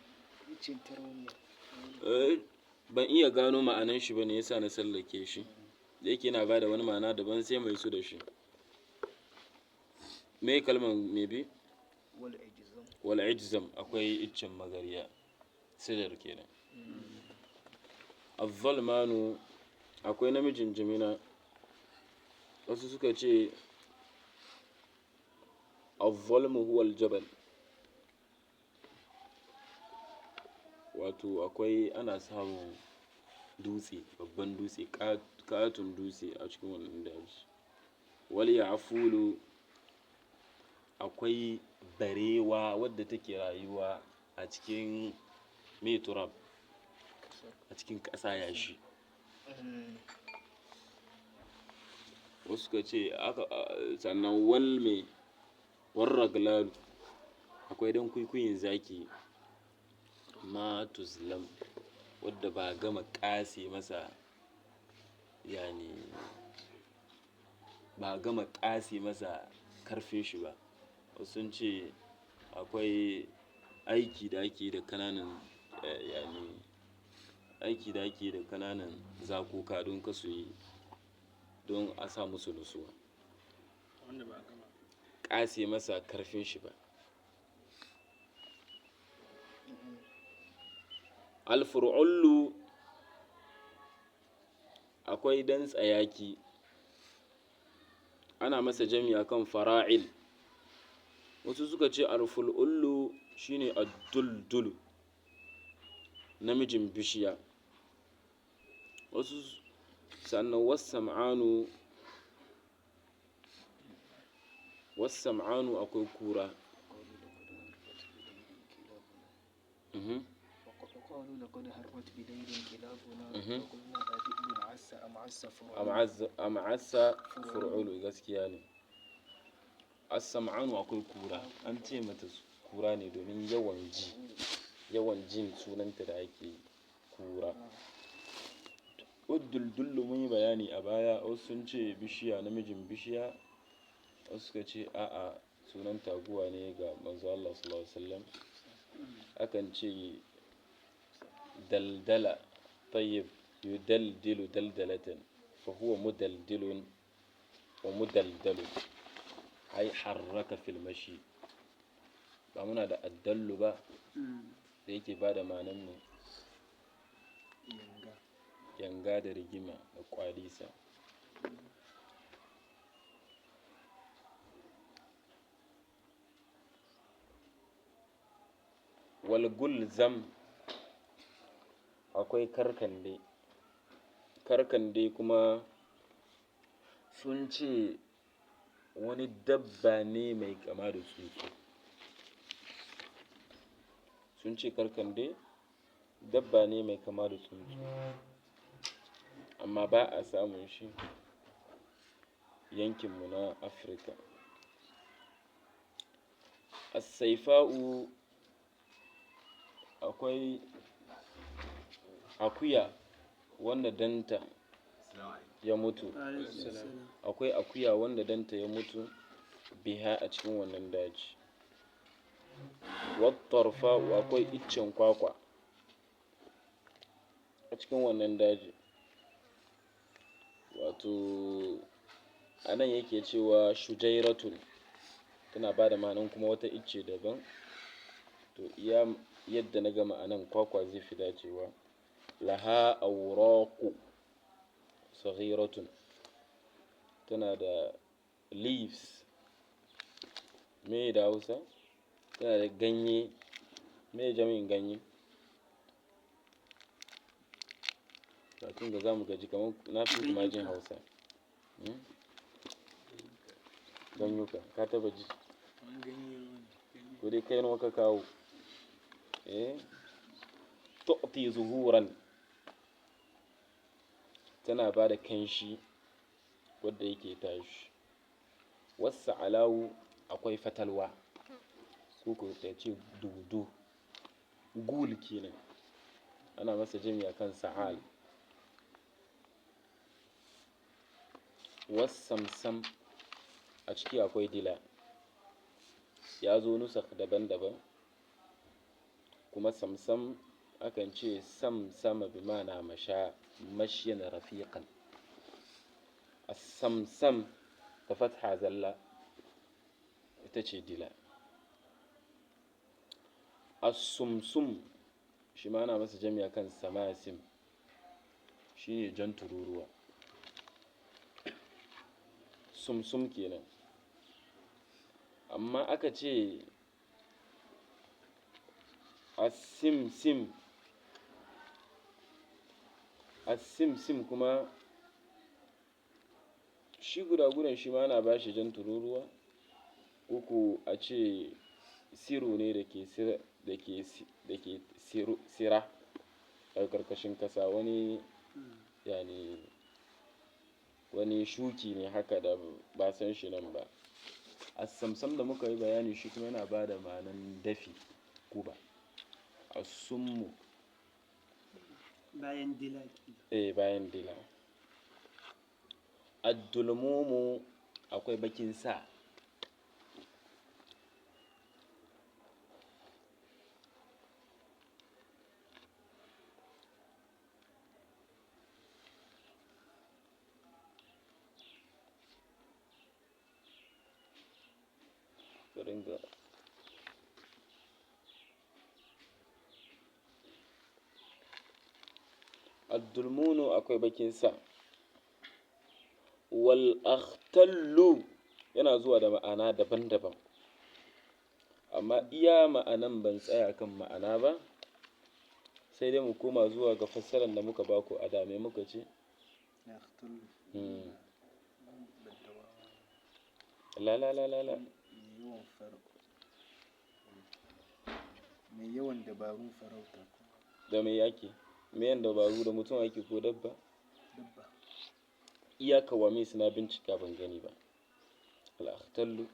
Eh, ban iya gano ma'anan shi bane yasa na sallake shi. Da yake yana bada wani ma'ana daban sai mai su da shi. Me kalman me bi? Wal ijzam, akwai iccen magariya, sidar kenan. Az-zalmanu, akwai namijin jimina. Wasu suka ce az-zalmu huwa al-jabal. Wato akwai ana samun dutse, babban dutse, katon dutse a cikin wannan daji. Wal ya'fulu, akwai barewa wadda take rayuwa a cikin me turab, a cikin ƙasa yashi. Wasu suka ce aka sannan wal me warraglalu, akwai dan kwikwiyin zaki ma tuzlam, wadda ba gama ƙase masa, yani ba gama ƙase masa karfin shi ba. Wasu sun ce akwai aiki da ake da kananan, yani aiki da ake da kananan zakoka don kasu yi, don a sa musu nutsuwa. Wanda ba a gama ƙase masa karfin shi ba. Alfur'ullu, akwai dan tsayaki, ana masa jami akan fara'il. Wasu suka ce alful'ullu shine adduldulu, namijin bishiya. Wasu sannan wasam'anu, wasam'anu akwai kura. وقالوا لقد هرت بدير كلابنا Mhm. وقلنا أذئب عس أم عس فرعون. Am assa fur'ulu, gaskiya ne. As-sam'anu akwai kura, an ce mata kura ne domin yawan ji, yawan jin sunanta da ake yi, kura. Udduldullu mun yi bayani a baya, wasu sun ce bishiya, namijin bishiya, wasu suka ce a'a sunan taguwa ne ga manzo Allah sallallahu alaihi wasallam. Akan ce daldala, tayyib yudaldilu daldalatan, fa huwa mudaldilun wa mudaldalun, ai harraka fil mashi. Ba muna da addallu ba da yake bada ma'anan mu Yanga. Yanga da rigima da kwalisa. Wal gulzam, akwai karkande. Karkande kuma sun ce wani dabba ne mai kama da tsuntsu. Sun ce karkande dabba ne mai kama da tsuntsu, amma ba a samun shi yankinmu na Afirka. As-saifa'u akwai akuya wanda danta ya mutu. Akwai akuya wanda danta ya mutu biha a cikin wannan daji. Wattarfa'u akwai iccen kwakwa a cikin wannan daji. Wato a nan yake cewa shujairatun tana ba da ma'anan kuma wata icce daban. To iya yadda na ga ma'anan kwakwa zai fi dacewa. Laha awraqu saghiratun, tana da leaves, me da Hausa? Tana da ganye. Me jami'in ganye? Karatun ga za mu gaji kamar na fi kuma jin Hausa. Hmm? Ganyuka, ka taba ji? Wani ganye wani. Ko dai kai nawa ka kawo? Eh? Tu'ti zuhuran, tana ba da kanshi wadda yake tashi. Wasu alawu akwai fatalwa, ko ko ta ce dodo, gul kenan, ana masa jami akan sa'al. Wasamsam a ciki akwai dila, ya zo nusak daban-daban. Kuma samsam akan ce samsama bi ma'ana masha mashiyan rafiqan. As-samsam da fatha zalla ita ce dila. As-sumsum shi ma ana masa jami'a kan samasim, shine jan tururuwa. Sumsum kenan. Amma aka ce as-simsim, as-simsim kuma shi guda-gudan shi ma ana ba shi jan tururuwa, ko ko a ce siro ne da ke sira, da ke da ke siro, sira daga karkashin kasa, wani yani wani shuki ne haka da ba san shi nan ba. As-samsam da muka yi bayani shi kuma yana ba da ma'anan dafi, guba. As-summu bayan dila kenan. Eh, bayan dila. Ad-dulmumu akwai bakin sa. Ringa Ad-dulmunu akwai bakin sa. Wal akhtallu yana zuwa da ma'ana daban-daban, amma iya ma'anan ban tsaya kan ma'ana ba, sai dai mu koma zuwa ga fassarar da muka baku a da. Me muka ce? Akhtallu. La la la la la. Mai yawan dabarun farauta. Da me yake? Me yan dabaru da mutum ake ko dabba? Dabba. Iya kawami suna bincika ban gani ba. Al-akhtallu.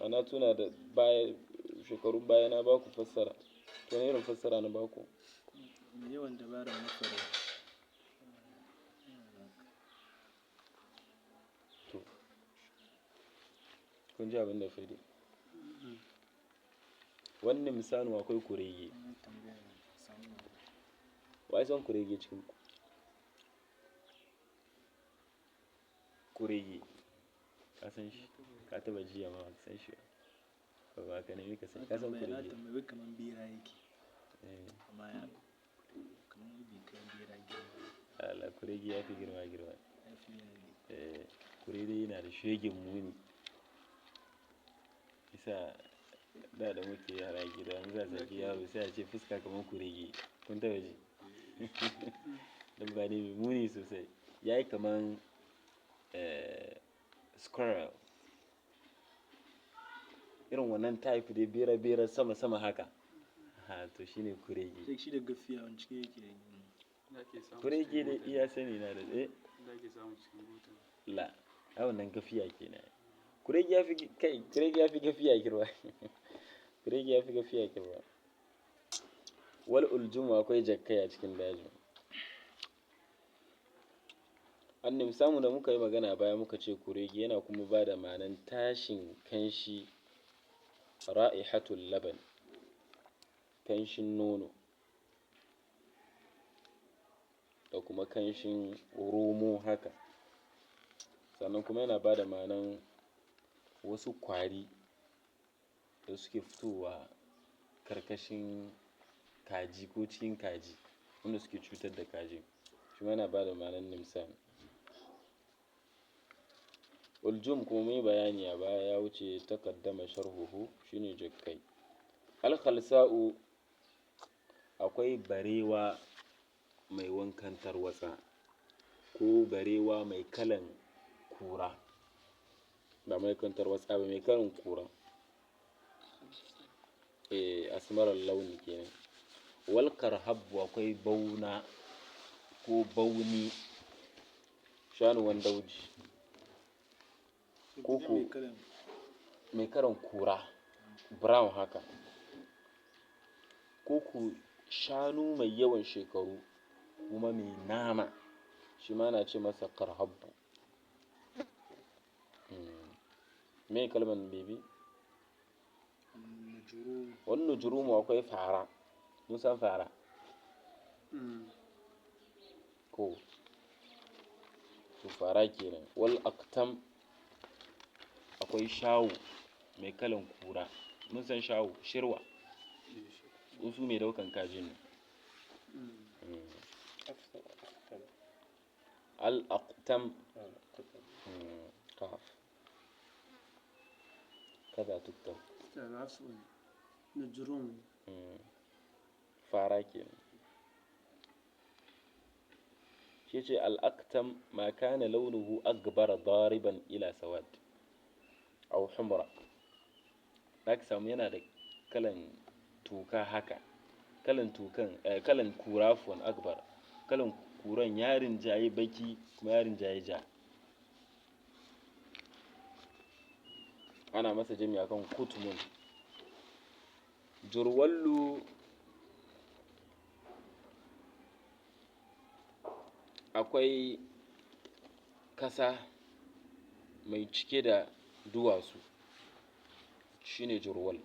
Mana tuna da baya, shekarun baya na baku fassara. To ne irin fassara na baku? Mai yawan dabaran mafarauci. To. Kun ji abin da fadi. Wannan misalin akwai kurege. Wa san kurege cikin ku? Kurege. Ka san shi? Ka taba ji amma ba ka san shi ba. Ba ka nemi ka san. Ka san kurege? Na tambayi kaman bera yake. Eh. Amma ya kaman bai kai bera girma. Allah, kurege ya fi girma girma. Ya fi girma. Eh, kurege yana da shegen muni. Isa da da muke yara gida, in za a saki yaro sai a ce fuska kamar kurege. Kun taba ji? Dabba ne mai muni sosai. Ya yi kaman, squirrel. Irin wannan type dai bera bera sama sama haka. Ha, to shine kurege. Sai shi da gafiya wani ciki yake da girma. Da ake samu Kurege cikin dai mutane. iya sani na da, eh. Da ake samu cikin mutane. La, ai wannan gafiya kenan. Kurege ya fi, kai, kurege ya fi gafiya girma. Kurege ya fi gafiya girma. Wal uljumu, akwai jakkai a cikin daji. Annim samu da muka yi magana baya, muka ce kurege yana kuma ba da ma'anan tashin kanshi, ra'ihatul laban, kanshin nono da kuma kanshin romo haka. Sannan kuma yana ba da ma'anan wasu kwari da suke fitowa karkashin kaji ko cikin kaji, wanda suke cutar da kaji, shi ma yana ba da ma'anan nimsan. Uljum kuma mun yi bayani a baya, ya wuce, taqaddama sharhuhu, shine jakkai. Alkhalsa'u, akwai barewa mai wankan tarwatsa ko barewa mai kalan kura, ba mai wankan tarwatsa ba, mai kalan kura, eh, asmarar launi kenan. Wal karhabbu, akwai bauna ko bauni, shanuwan dauji ko mai kalan kura, brown haka, ko shanu mai yawan shekaru kuma mai nama, shi ma ana ce masa karhabbu. Me kalmar baby? Wani nujurumu, akwai fara, mun san fara ko? To, fara kenan. Wal aktam, akwai shawu mai kalan kura, mun san shawu, shirwa, tsuntsu mai daukan kajin nan. Al aqtam, qaf kaza tuktab. عفوا، نجروم. Fara kenan. Shi ce al'aktam ma kana launuhu akbar dariban ila sawad aw humra, zaka samu yana da kalan toka haka, kalan tokan, kalan kura fuwan akbar, kalan kuran ya rinjayi baki kuma ya rinjayi ja. Ana masa jami akan kutumun. Jurwallu, akwai kasa mai cike da duwatsu, shine jurwal.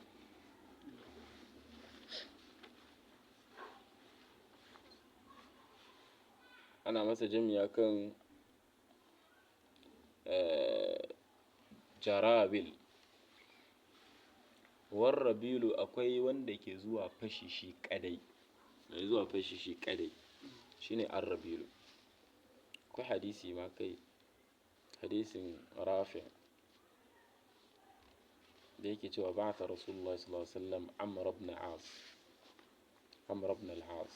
Ana masa jami akan jarabil. Warrabilu, akwai wanda ke zuwa fashi shi kadai, mai zuwa fashi shi kadai shine arrabilu. Akwai hadisi ma kai, hadisin Rafi da yake cewa ba'atha Rasulullah sallallahu alaihi wasallam Amr ibn As, Amr ibn al-As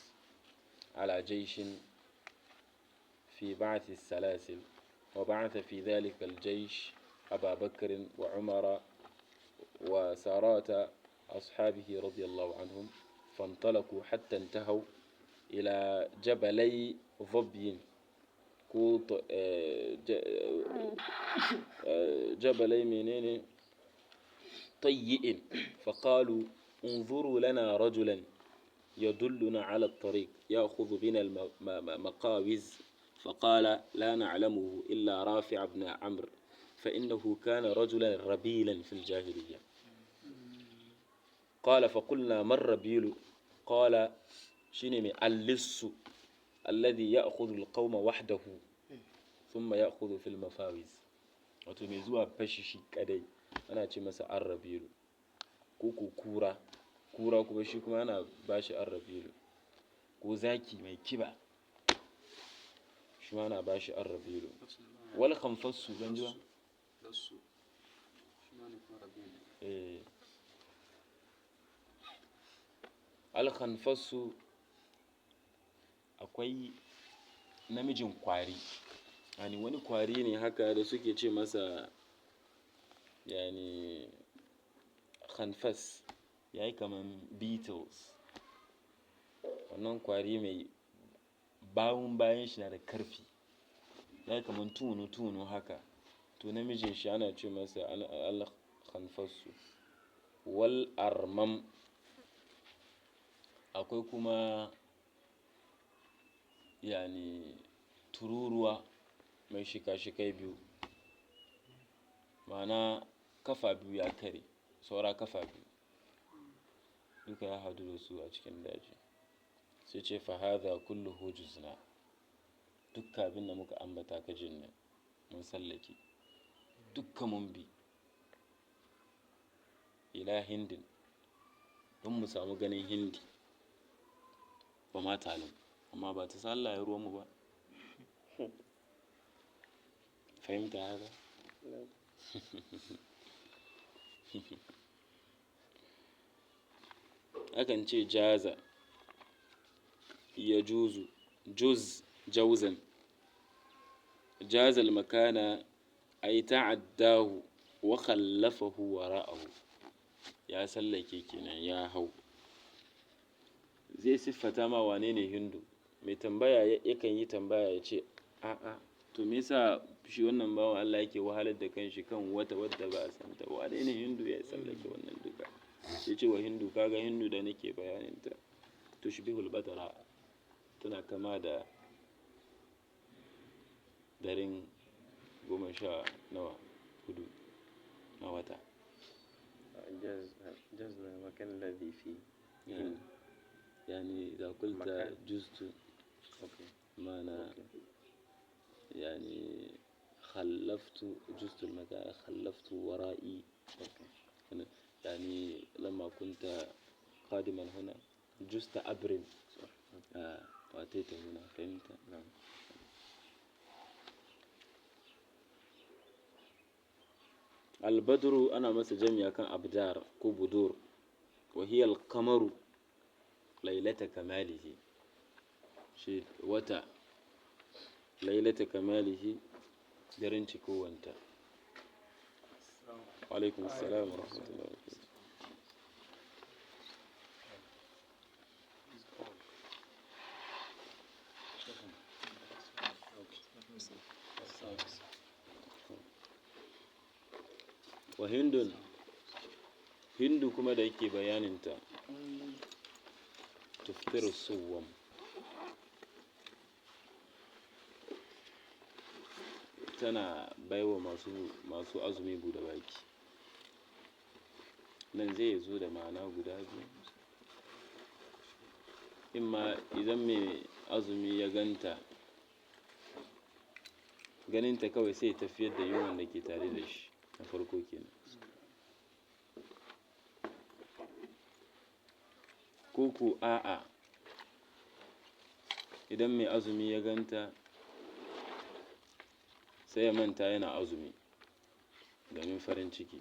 ala jayshin fi ba'th as-salasil, wa ba'atha fi dhalika al-jaysh Aba Bakr wa Umar wa sarata ashabihi radiyallahu anhum, فانطلقوا حتى انتهوا إلى جبلي ظبي ko جبلي menene طيئ، فقالوا: انظروا لنا رجلا يدلنا على الطريق يأخذ بنا المقاوز. فقال: لا نعلمه إلا رافع بن عمرو، فإنه كان رجلا ربيلا في الجاهلية. قال: فقلنا: ما الربيل؟ قال: شنو؟ اللص الذي يأخذ القوم وحده ثم يأخذ في المفاوز. Wato mai zuwa fashi shi kadai ana ce masa arrabilu, ko kura, kura kuma shi kuma ana ba shi arrabilu, ko zaki mai kiba shi ma ana ba shi arrabilu. Wal khanfassu, ban ji ba. Eh, al khanfassu, akwai namijin kwari, yani wani kwari ne haka da suke ce masa yani khanfas, yayi kaman beetles. Wannan kwari mai bawun bayan shi na da karfi, yayi kaman tunu tunu haka. To namijin shi ana ce masa al-khanfasu. Wal armam, akwai kuma yani tururuwa mai shika-shikai biyu, ma'ana kafa biyu ya kare, saura kafa biyu, duka ya hadu da su a cikin daji. Sai ce fa hadha kulluhu juzna, dukka abin da muka ambata ka jin nan mun sallake, dukka mun bi ila Hindin don mu samu ganin Hindi ba ma talim, amma ba ta sa Allah ya ruwan mu ba. Fahimta haka? Akan ce jaza ya juzu, juz jauzan, jaza al-makana ay ta'addahu wa khallafahu wara'ahu, ya sallake kenan, ya hau. Zai siffata ma wane ne Hindu. Mai tambaya yakan yi tambaya ya ce a'a, to me yasa shi wannan bawan Allah yake wahalar da kanshi kan wata wadda ba a santa ba? Wane ne Hindu ya sallake wannan duka? Ya ce wa Hindu, kaga Hindu da nake bayanin ta, tushbihul badara, tana kama da daren goma sha nawa hudu na wata. جزنا المكان الذي فيه. يعني إذا قلت مكان. جزت okay. معنى okay. يعني خلفت، جزت المكان، خلفت ورائي. okay. يعني لما كنت قادما هنا جزت أبر صح. okay. وأتيت هنا، فهمت؟ نعم. البدر أنا مثل جميع كان أبدار كو بدور، وهي القمر ليلة كماله، شيء وتا ليلة كماله daren cikowanta. Alaikum assalam wa rahmatullahi wa barakatuh. Wa Hindun, Hindu kuma da yake bayaninta, tuftiru suwam, tana baiwa masu azumi buɗe baki. Nan zai zo da ma'ana guda biyu. Imma idan mai azumi ya ganta, ganinta kawai sai ya tafiyar da yunwan da ke tare da shi na farko kenan. Ko ko a'a, idan mai azumi ya ganta sai ya manta yana azumi domin farin ciki,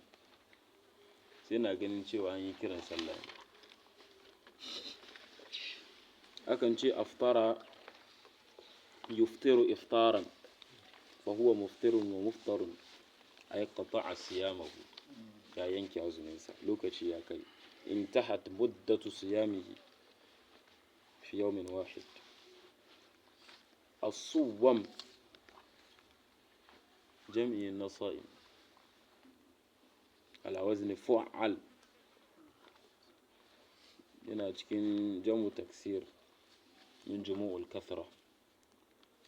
sai na ganin cewa an yi kiran sallah ne. Akan ce aftara yuftiru iftaran fa huwa muftirun wa muftarun, ay qata'a siyamahu, ya yanke azuminsa, lokaci ya kai. Intahat muddatu siyamihi fi yawmin wahid. As-suwam jam'i na sa'im ala wazni fu'al, yana cikin jam'u taksir min jumu'ul kathra,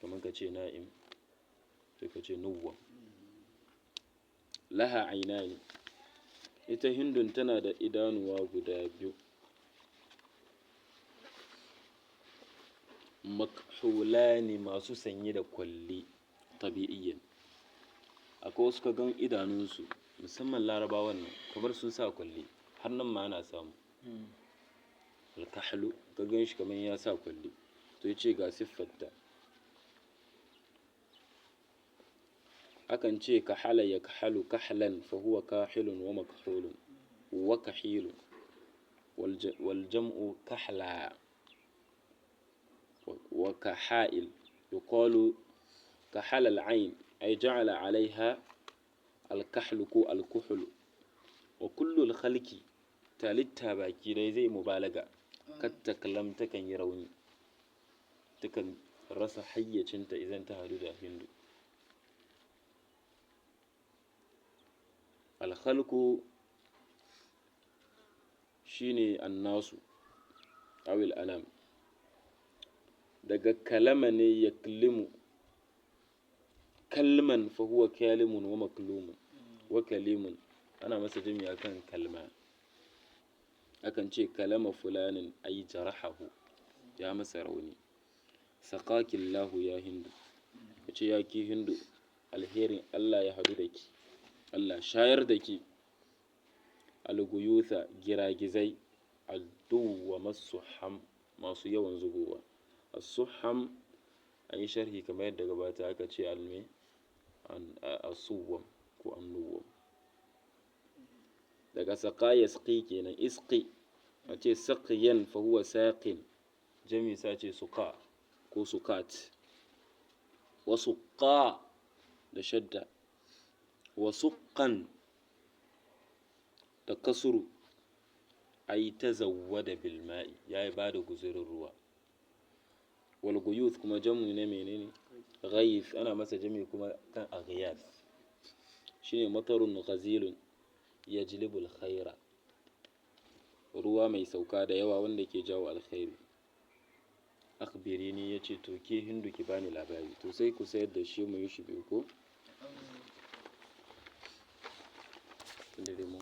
kamar ka ce na'im sai ka ce nuwwam. Laha ainani, ita Hindun tana da idanuwa guda biyu, makhulani, masu sanye da kwalli tabi'iyyan. Akwai wasu ka gan idanunsu, musamman larabawan nan, kamar sun sa kwalli, har nan ma ana samu alkahlu, ka gan shi kamar ya sa kwalli. To yace ga siffarta. Akan ce kahala ya kahalu kahlan fa huwa kahilun wa makhulun wa kahilun, wal jam'u kahla wa kahail. Yuqalu kahala al-ayn ay ja'ala 'alayha al-kahlu ko al-kuhlu. Wa kullu al-khalqi, talitta baki dai zai mubalaga, kattaklam takan yi rauni, takan rasa hayyacinta idan ta hadu da Hindu. Alkhalku shine annasu awil anam. Daga kalama ne yaklimu kalman, fa huwa kalimun wa maklumun wa kalimun. Ana masa jami akan kalma. Akan ce kalama fulanin ay jarahahu, ya masa rauni. Saqakillahu ya Hindu, yace ya ki Hindu, alherin Allah ya hadu da ki, Allah shayar da ki. Alguyutha, giragizai, adduwa masuham, masu yawan zubowa. Asuham an yi sharhi kamar yadda gabata, aka ce alme an asuwam ko annuwam. Daga saqa yasqi kenan, isqi, a ce saqiyan fa huwa saqin, jami sa ce suqa ko suqat. Wa suqa da shadda, wa suqqan da kasuru, ai tazawwada bil ma'i, ya ba da guzurin ruwa. Wal guyuth kuma jamu ne menene? Ghayth. Ana masa jami kuma kan aghyas, shine matarun ghazilun yajlibul khaira, ruwa mai sauka da yawa wanda ke jawo alkhairi. Akhbirini, yace to ke Hindu ki bani labari. To sai ku sayar da shi, mu yi shi biyu ko tunda dai mun